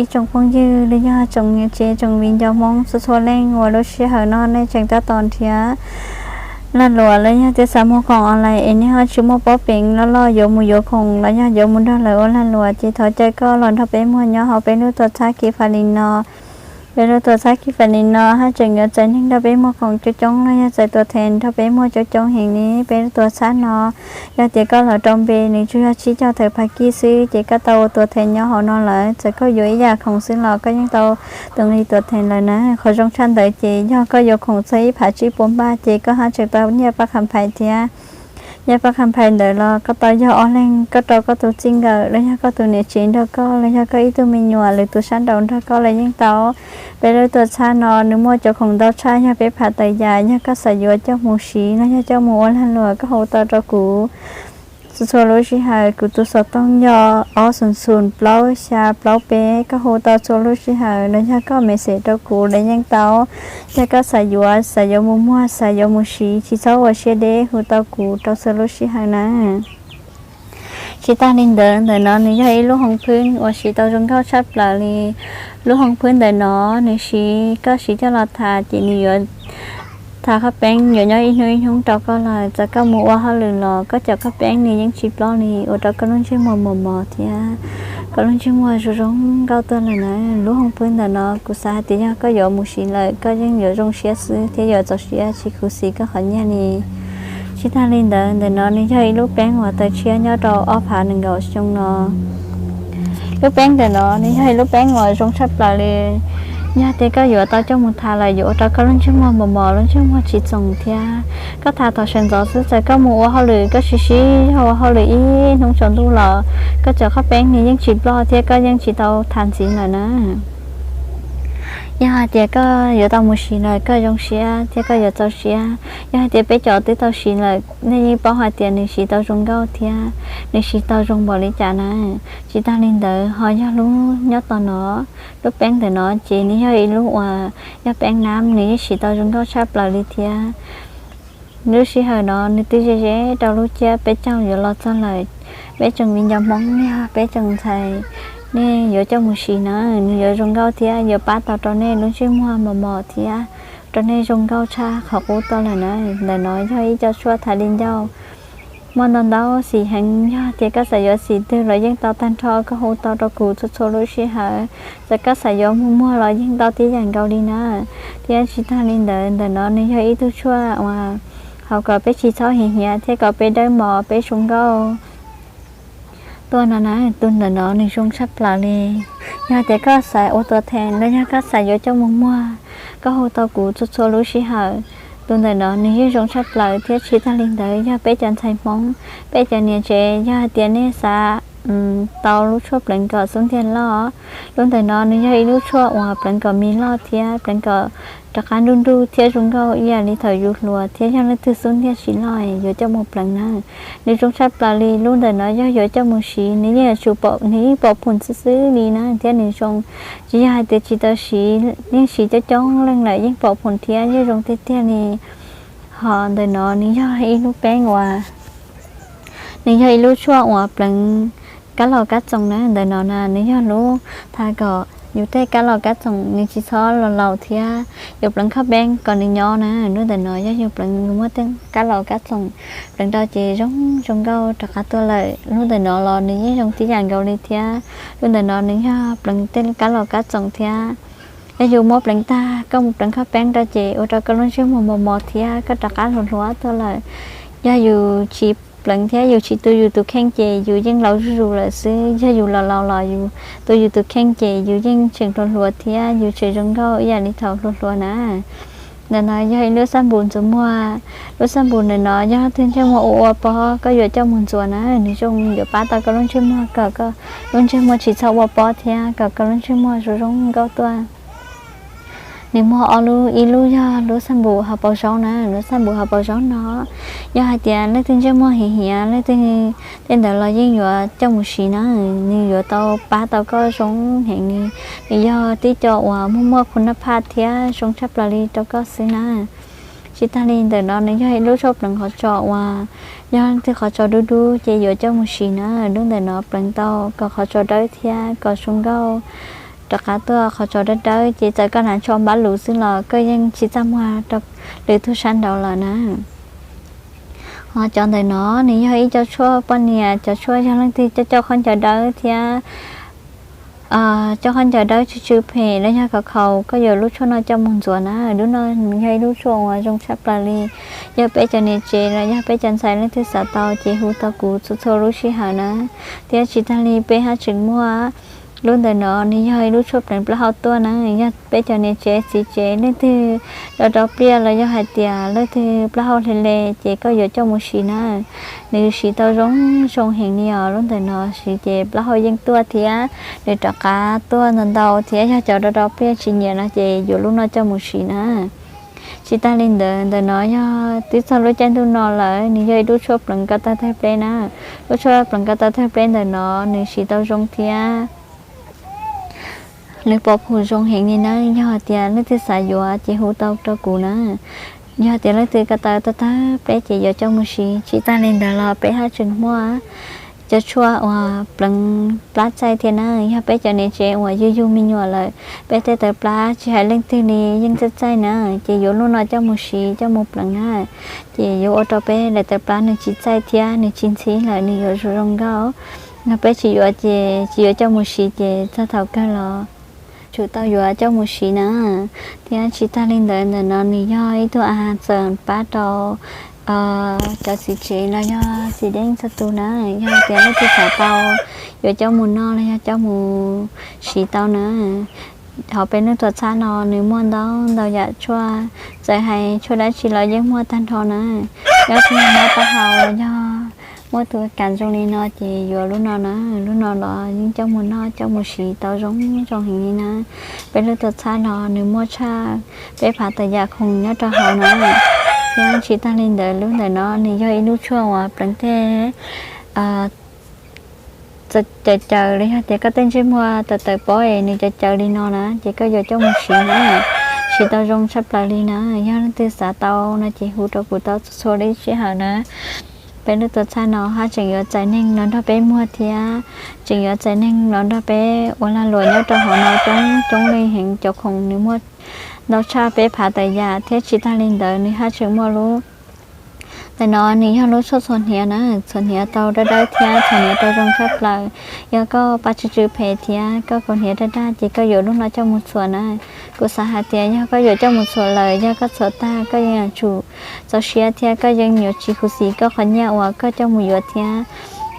Ib tsoom phooj ywg los yog tsoom niam tsev tsoom viv ncaus Hmoob txhua txhua leej uas lub sij hawm no nej tseem tab tom nrhiav lag luam los yog tias xav muag khoom online es nej ho tsis muaj pob peev loj loj yuav mus yuav khoom los yog yuav mus nrog lawv ua lag luam ces thov caw koj los nrog peb muag nyob hauv peb lub tuam txhab Kifali no. Peb lub tuam txhab Kifali no haj tseem yuav txais neeg nrog peb muag khoom coob coob los yog txais tuam thees nrog peb muag coob coob heev li. Peb lub tuam txhab no yog tias koj los rau npe nws tsuas yog tsib caug tawm phav kij xwb ces koj tau ua tuam thees nyob hauv no lawm. Txawm koj yuav ib yam khoom xwb los koj yeej tau tus nqi tuam thees lawm na. Qhov zoo tshaj ntawd ces yog koj yuav khoom txog ib phav tsib puas npaj ces koj haj tseem tau nyiaj paj kham phais thiab. Nyiaj paj kham phais ntawd los koj tau yog ob leeg, koj rau koj tus txij nkawm los yog koj tus niam tsev nrog koj los yog koj ib tug me nyuam lwm tus sab nraud nrog koj los yeej tau. Peb lub tuam txhab no nws muaj cov khoom ntau tshaj, yog peb phav tawm yam, yog koj xav yuav coj mus siv los yog coj mus ua lag luam koj hu tau rau kuv. Txhua txhua lub sij hawm kuv tus xov tooj yog ob xoom xoom plaub xya plaub peb, koj hu tau txhua lub sij hawm los yog koj message rau kuv los yeej tau. Yog koj xav yuav, xav yuav mus muag, xav yuav mus siv, tsis txhob ua siab deb, hu tau kuv rau txhua lub sij hawm na. Tsis tag li ntawd, ntawm no nws yog ib lub hoo phwb uas siv tau zoo nkauj tshaj plaws li. Lub hoo phwb ntawm no nws siv, koj siv coj los tha ces nws yuav tha qhov peeb yuav nyob ib hnub ib hnub rau koj lawm. Txawm koj mus ua hauj lwm los koj cov qhov peeb nws yeej tsis ploj li, ua rau koj lub ntsej muag mos mos thiab koj lub ntsej muag zoo zoo nkauj tuaj lawm na. Lub hoo phwb ntawm no kuv xav hais tias yog koj yuav mus siv lawm koj yeej yuav zoo siab xwb thiab yuav txaus siab tsis khuv xim koj qhov nyiaj li. Tsis tag li ntawd, ntawm no nws yog ib lub peeb uas tawm tshiab nyob rau ob phav nees nkaum xyoo no. Lub peeb ntawm no nws yog ib lub peeb uas zoo tshaj plaws li. Yog tias koj yuav tau coj mus tha lawm yuav ua rau koj lub ntsej muag mos mos, lub ntsej muag tsis txoos thiab koj tha thaum sawv ntxov xwb, txawm koj mus ua hauj lwm, koj siv siv zog ua hauj lwm ib hnub tsaus ntuj los koj cov qhov peeb nws yeej tsis ploj thiab koj yeej tsis tau tha ntxiv lawm na. Yog hais tias koj yuav tau mus siv lawm koj zoo siab thiab koj yuav txaus siab. Yog hais tias peb cov twb tau siv lawm nej yeej paub hais tias nws siv tau zoo nkauj thiab nws siv tau zoo npaum li cas na. Tsis tag li ntawd ho yog lub nyob tom no, lub peeb ntawm no ces nws yog ib lub uas yog peeb nab, nws yeej siv tau zoo nkauj tshaj plaws li thiab. Lub sij hawm no nws twb ze ze rau lub ciab peb caug yuav los txog lawm. Peb tsoom viv ncaus Hmoob los yog peb tsoom ntxhais, nej yuav coj mus siv na, nws yuav zoo nkauj thiab yuav pab tau rau nej lub ntsej muag mos mos thiab rau nej zoo nkauj tshaj qhov qub tuaj lawm na. Ntawm no yog ib co tshuaj thav li ncauj muaj ntau ntau xim heev, yog tias koj xav yuav xim twg los yeej tau tag nrho, koj hu tau rau kuv txhua txhua lub sij hawm. Txawm koj xav yuav mus muag los yeej tau tib yam nkaus li na. Thiab tsis tag li ntawd, ntawm no nws yog ib tug tshuaj uas haus kom peb tsis txhob hiav hiav thiab kom peb dawb mos peb zoo nkauj tuaj no na. Tus ntawm no nws zoo tshaj plaws li. Yog tias koj xav ua tuam thees los yog koj xav yuav coj mus muag, koj hu tau kuv txhua txhua lub sij hawm. Tus ntawm no nws yeej zoo tshaj plaws thiab tsis tag li ntawd yog peb cov ntxhais Hmoob, peb cov niam tsev, yog hais tias nej xav tau lub tshuaj pleev kom xub ntiag loj, lub ntawm no nws yog ib lub tshuaj uas pleev kom me loj thiab pleev kom rov qab nruj nruj thiab zoo nkauj ib yam li thaum yus hluas thiab yog leej twg xub ntiag tsis loj yuav coj mus pleev na. Nws zoo tshaj plaws li. Lub ntawm no yog yuav coj mus siv nws yeej yuav tsum pom, nws yeej pom phom xwb xwb li na thiab nws zoo. Tsis yog hais tias tsis tau siv, yeej siv coob coob leej lawm yeej pom phom thiab yeej zoo tiag tiag li. Ho ntawm no nws yog ib lub peeb uas, nws yog ib lub tshuaj uas pleev kab los kab txoos na. Ntawm no na nws yog lub tha kom yus tej kab los kab txoos nws tsis txhob los laus thiab yuav pleev khob peeb kom nws nyob na. Lub ntawm no yog yus pleev yus muaj tej kab los kab txoos pleev rau ces zoo zoo nkauj rov qab tuaj lawm. Lub ntawm no los nws yeej zoo tib yam nkaus li thiab. Lub ntawm no nws yog pleev tej kab los kab txoos thiab. Yog yus muab pleev tag koj mus pleev khob peeb rau ces ua rau koj lub ntsej muag mos mos thiab koj rov qab hluas hluas tuaj lawm. Yog yus tsis pleev thiab yus tsis tu yus tus kheej ces yus yeej laus zuj zus lawm xwb. Yog yus los laus los yus tu yus tus kheej ces yus yeej tseem hluas hluas thiab yus tseem zoo nkauj ib yam li thaum hluas hluas na. Ntawm no yog ib lub xab npum ntxuav muag. Lub xab npum ntawm no yog leej twg ntsej muag ua ua pob koj yuav coj mus ntxuav na, nws zoo yuav pab tau koj lub ntsej muag kom koj lub ntsej muag tsis txhob ua pob thiab kom koj lub ntsej muag zoo zoo nkauj tuaj. Nws muaj ob lub, ib lub yog lub xab npum hauv paus zaub na, lub xab npum hauv paus zaub no yog hais tias leej twg ntsej muag hiav hiav, leej twg tej ntawd los yeej yuav coj mus siv na, nws yuav tau pab tau koj zoo heev li. Nws yog tib co uas muaj muaj khu naj phaj thiab zoo tshaj plaws li rau koj xwb na. Tsis tag li ntawm no nws yog ib lub tshuaj pleev qhov tsos uas yog leej twg qhov tsos dub dub ces yuav coj mus siv na. Lub ntawm no pleev tau kom qhov tsos dawb thiab kom zoo nkauj rov qab tuaj qhov tsos dawb dawb ces txawm koj hnav tsho npab lus xwb los koj yeej tsis txaj muag rau lwm tus sab nraud lawm na. Ho cov ntawm no nws yog ib co tshuaj poj niam, cov tshuaj yog leej twg coj coj khaub ncaws dawb thiab coj khaub ncaws dawb tsw tsw phem los yog khaus khaus, koj yuav lub tshuaj no coj mus ntxuav na. Lub no nws yog ib lub tshuaj uas zoo tshaj plaws li. Yog peb cov niam tsev los yog peb cov ntxhais leej twg xav tau ces hu tau kuv txhua txhua lub sij hawm na. Thiab tsis tag li peb haj tseem muaj lub ntawm no, nws yog ib lub tshuaj pleev plaub hau tuaj na. Yog peb cov niam tsev txiv tsev leej twg rau rau pliaj los yog hais tias leej twg plaub hau hle le ces koj yuav coj mus siv na. Nws siv tau zoo zoo heev li os. Lub ntawm no siv ces plaub hau yeej tuaj thiab nws rov qab tuaj ntau ntau thiab. Yog cov rau rau pliaj tsis nyiam no ces yuav lub no coj mus siv na. Tsis tag li ntawd, ntawm no yog twb txog lub caij ntuj no lawm, nws yog ib lub tshuaj pleev ko taw tawg pleb na. Lub tshuaj pleev ko taw tawg pleb ntawm no nws siv tau zoo thiab nws pov phum zoo heev li na. Yog tias leej twg xav yuav ces hu tau rau kuv na. Yog tias leej twg ko taw tawg tawg pleb ces yuav coj mus siv. Tsis tag li ntawd los peb haj tseem muaj cov tshuaj uas pleev plab txaij thiab na. Yog peb cov niam tsev uas yug yug me nyuam lawm, peb tej tawv plab tsis hais leej twg li yeej txaij txaij na, ces yuav lub no coj mus siv coj mus pleev na. Ces yuav ua rau peb daim tawv plab nws tsis txaij thiab nws tsis ntxhib lawm, nws yuav zoo zoo nkauj. Yog peb tsis yuav ces tsis yuav coj mus siv ces txog thaum kawg los tsum tau yuav coj mus siv na. Thiab tsis tag li ntawd, ntawm no nws yog ib tug a txawm pab rau cov txiv tsev los yog txiv deej txhua tus na. Yog tias leej twg xav tau, yuav coj mus noj los yog coj mus siv tau na. Hauv peb lub tuam txhab no nws muaj ntau ntau yam tshuaj, txawm hais tshuaj dab tsi los yeej muaj tag nrho na. Yog tus mob taub hau los yog muaj tus kam zoo li no ces yuav lub no na. Lub no los yeej coj mus noj coj mus siv tau zoo zoo heev li na. Peb lub tuam txhab no nws muaj tshaj peb phav tawm yam khoom nyob rau hauv na. Thiab tsis tag li ntawd, lub ntawm no nws yog ib lub tshuaj uas pleev tej caws caws los yog tias koj tej ntsej muag tawm tawm pob es nws caws caws li no na, ces koj yuav coj mus siv na, siv tau zoo tshaj plaws li na. Yog leej twg xav tau no ces hu rau kuv tau txhua txhua lub sij hawm na. Peb lub tuam txhab no haj tseem yuav txais neeg los nrog peb muag thiab tseem yuav txais neeg los nrog peb ua lag luam nyob rau hauv no coob coob li heev. Cov khoom nws muaj ntau tshaj peb phav tawm yam thiab tsis tag li ntawd nws haj tseem muaj lub ntawm no nws yog lub tshuaj txhuam hniav na, txhuam hniav tau dawb dawb thiab txhuam hniav tau zoo tshaj plaws. Yog koj paj tsw tsw phem thiab koj kaus hniav daj daj ces koj yuav lub no coj mus txhuam na. Kuv xav hais tias yog koj yuav coj mus txhuam lawm, yog koj txhuam tag koj yeej yuav tsum txaus siab thiab koj yeej yuav tsis khuv xim koj qhov nyiaj uas koj coj mus yuav thiab.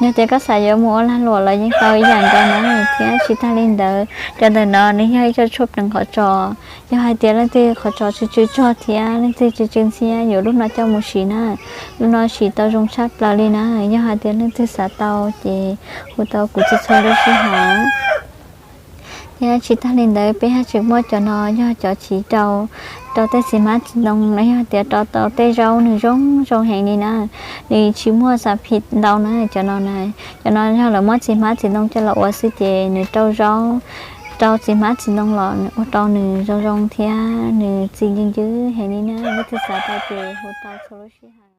Yog tias koj xav yuav mus ua lag luam los yeej tau ib yam nkaus na. Thiab tsis tag li ntawd, cov ntawm no nws yog ib co tshuaj pleev qhov tsos. Yog hais tias leej twg qhov tsos tsw tsw tsog thiab leej twg tsw tsw ntxhiab yuav lub no coj mus siv na. Lub no siv tau zoo tshaj plaws li na. Yog hais tias leej twg xav tau ces hu tau kuv txhua txhua lub sij hawm. Thiab tsis tag li ntawd peb haj tseem muaj cov no yog cov chiv rau, rau tej txiv hmab txiv ntoo los yog tias rau tau tej zaub nws zoo zoo heev li na. Nws tsis muaj xav phim ntau na cov no na. Cov no yog lawv muab txiv hmab txiv ntoo coj los ua xwb ces nws rau zaub, rau txiv hmab txiv ntoo los ua rau nws zoo zoo thiab nws txi ncw ncwb heev li na. Leej twg xav tau ces hu tau txhua lub sij hawm.